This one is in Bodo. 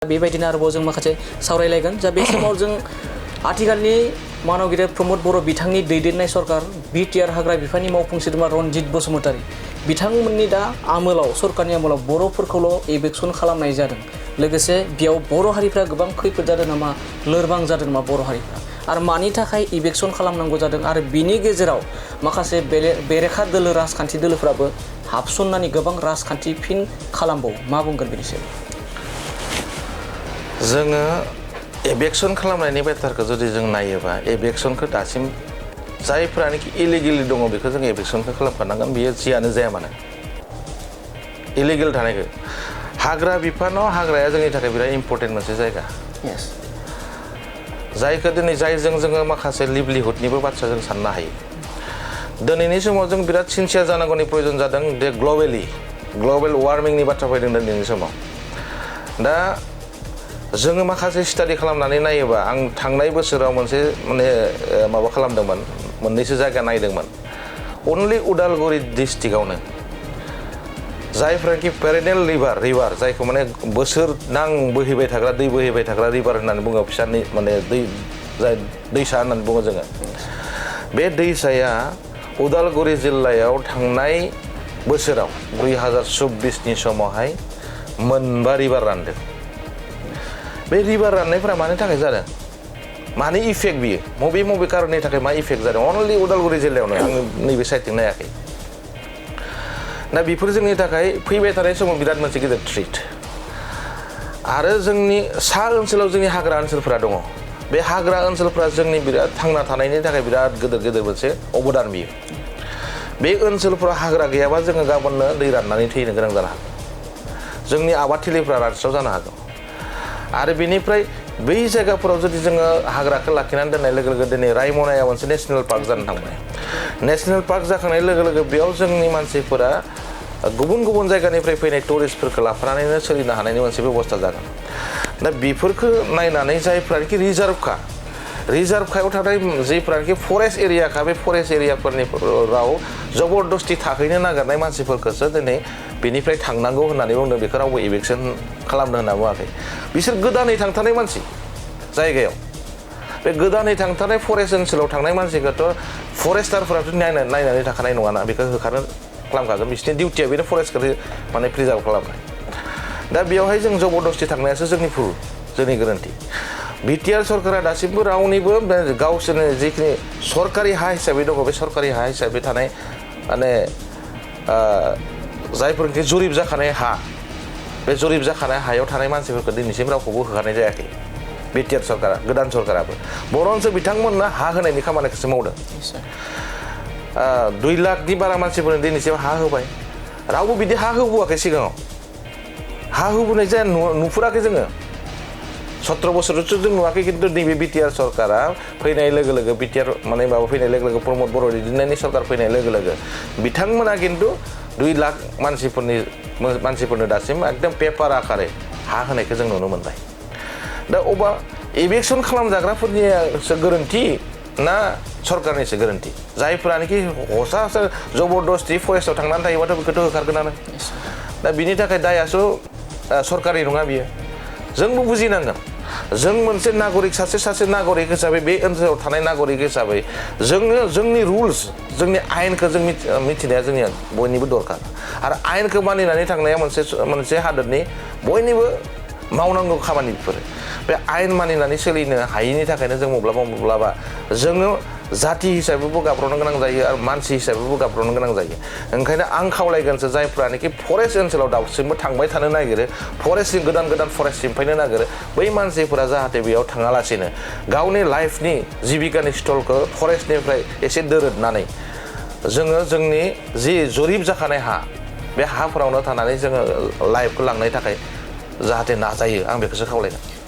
बेबायदिनो आरोबाव जों माखासे सावरायलायगोन जा बे समाव जों आथिखालनि मानगिरि प्रमद बर' बिथांनि दैदेननाय सरकार बिटिआर हाग्रा बिफाननि मावफुं सोद्रोमा रनजित बसुमतारी बिथांमोननि दा आमोलाव सरकारनि आमोलाव बर'फोरखौल' एभिक्सन खालामनाय जादों लोगोसे बेयाव बर' हारिफ्रा गोबां खैफोद जादों नामा लोरबां जादों नामा बर' हारिफ्रा आरो मानि थाखाय एभिक्सन खालामनांगौ जादों आरो बिनि गेजेराव माखासे बेरेखा दोलो राजखान्थि दोलोफ्राबो हाबसननानै गोबां राजखान्थि फिन खालामबावो मा बुंगोन बेनि सायाव जोङो एभिक्सन खालामनायनि बाथ्राखौ जुदि जों नायोबा एभिक्सनखौ दासिम जायफ्रानोखि इलिगेलि दङ बेखौ जों एभिक्सनखौ खालामखानांगोन बियो जियानो जाया मानो इलिगेल थानायखौ हाग्रा बिफानाव हाग्राया जोंनि थाखाय बिराद इम्पर्टेन्ट मोनसे जायगा जायखौ दिनै जायजों जोङो माखासे लिभलिहुडनिबो बाथ्रा जों साननो हायो दिनैनि समाव जों बिराद सिनसियार जानांगौनि प्रयोजन जादों दे ग्लबेल वार्मिंनि बाथ्रा फैदों दिनैनि समाव दा जोङो माखासे स्टाडि खालामनानै नायोबा आं थांनाय बोसोराव मोनसे माबा खालामदोंमोन मोननैसो जायगा नायदोंमोन अनलि उदालगुरि डिस्ट्रिक्टआवनो जायफ्रानोखि पेरेनेल रिभार जायखौ माने बोसोर नां बोहैबाय थाग्रा दै बोहैबाय थाग्रा रिभार होननानै बुङो फिसानि दैसा होननानै बुङो जोङो बे दैसाया उदालगुरि जिल्लायाव थांनाय बोसोराव 2024नि समावहाय मोनबा रिभार रानदों बे रिभार राननायफ्रा मानि थाखाय जादों मानि इफेक्ट बियो मबे कारननि थाखाय मा इफेक्ट जादों अनलि उदालगुरि जिल्लायावनो आं नैबे साइडथिं नायाखै दा बेफोर जोंनि थाखाय फैबाय थानाय समाव बिराद मोनसे गिदिर थ्रेट आरो जोंनि सा ओनसोलाव जोंनि हाग्रा ओनसोलफोरा दङ बे हाग्रा ओनसोलफोरा जोंनि बिराद थांना थानायनि थाखाय बिराद गिदिर मोनसे अबदान बियो बे ओनसोलफोराव हाग्रा गैयाबा जोङो गाबोननो दै राननानै थैनो गोनां जानो हागौ जोंनि आबादथिलिफ्रा रानस्राव जानो हागौ आरो बेनिफ्राय बै जायगाफोराव जुदि जोङो हाग्राखौ लाखिनानै दोननाय लोगो लोगो दिनै रायमनाया मोनसे नेशनेल पार्क जानो थांबाय नेशनेल पार्क जाखांनाय लोगो लोगो बेयाव जोंनि मानसिफोरा गुबुन जायगानिफ्राय फैनाय टुरिस्टफोरखौ लाफानानैनो सोलिनो हानायनि मोनसे बेबस्था जागोन दा बेफोरखौ नायनानै जायफ्रानोखि रिजार्भखायाव थानाय जायफ्रानोखि फरेस्ट एरियाखा बे फरेस्ट एरियाफोरनिफ्राव जबरदस्ति थाहैनो नागिरनाय मानसिफोरखौसो दिनै बेनिफ्राय थांनांगौ होननानै बुंदों बेखौ रावबो एभिक्सन खालामनो होनना बुङाखै बिसोर गोदानै थांथारनाय मानसि जायगायाव बे गोदानै थांथारनाय फरेस्ट ओनसोलाव थांनाय मानसिखौथ' फरेस्टारफोराथ' नायनानै थाखानाय नङाना बेखौ होखानो खालामखागोन बिसोरनि डिउटिया बेनो फरेस्टखौ माने प्रिजार्भ खालामनाय दा बेयावहाय जों जबरदस्ति थांनायासो जोंनि भुल जोंनि गोरोन्थि बिटिआर सरकारा दासिमबो रावनिबो गावसोरनि जिखिनि सरकारि हा हिसाबै दङ बे सरकारि हा हिसाबै थानाय माने जायफोरखि जरिब जाखानाय हा बे जरिब जाखानाय हायाव थानाय मानसिफोरखौ दिनैसिम रावखौबो होखानाय जायाखै बिटिआर सरकारा गोदान सरकाराबो बर'नसो बिथांमोननो हा होनायनि खामानिखौसो मावदों 2 लाखनि बारा मानसिफोरनो दिनैसिम हा होबाय रावबो बिदि हा होबोआखै सिगाङाव हा होबोनाय जाया नुफेराखै जोङो 17 बोसोरसो जों नुवाखै खिन्थु नैबे बिटिआर सरकारा फैनाय लोगो लोगो बिटिआर माने माबा फैनाय लोगो लोगो प्रमद बर' दैदेननायनि सरकार फैनाय लोगो लोगो बिथांमोना खिन्थु 2 लाख मानसिफोरनो दासिम एकदम पेपार आकारै हा होनायखौ जों नुनो मोनबाय दा अबा एभिक्सन खालामजाग्राफोरनिसो गोरोन्थि ना सरकारनिसो गोरोन्थि जायफ्रानोखि हसा जबरदस्ति फरेस्टआव थांनानै थायोबाथ' बेखौथ' होखारगोनानो दा बिनि थाखाय दायासो सरकारि नङा बियो जोंबो बुजिनांगोन जों मोनसे नागरिक सासे नागरिक हिसाबै बे ओनसोलाव थानाय नागरिक हिसाबै जोंनि रुल्स जोंनि आयेनखौ जों मिथिनाया जोंनिया बयनिबो दरकार आरो आयेनखौ मानिनानै थांनाया मोनसे हादोरनि बयनिबो मावनांगौ खामानि बेफोरो बे आयेन मानिनानै सोलिनो हायैनि थाखायनो जों माब्लाबा जोङो जाथि हिसाबैबो गाब्र'नो गोनां जायो आरो मानसि हिसाबैबो गाब्र'नो गोनां जायो ओंखायनो आं खावलायगोनसो जायफ्रानोखि फरेस्ट ओनसोलाव दासिमबो थांबाय थानो नागिरो फरेस्टनि गोदान फरेस्ट सिमफायनो नागिरो बै मानसिफोरा जाहाथे बेयाव थाङालासिनो गावनि लाइफनि जिबिकानि स्टलखौ फरेस्टनिफ्राय एसे दोरोदनानै जोङो जोंनि जि जरिब जाखानाय हा बे हाफोरावनो थानानै जोङो लाइफखौ लांनायनि थाखाय जाहाथे नाजायो आं बेखौसो खावलायगोन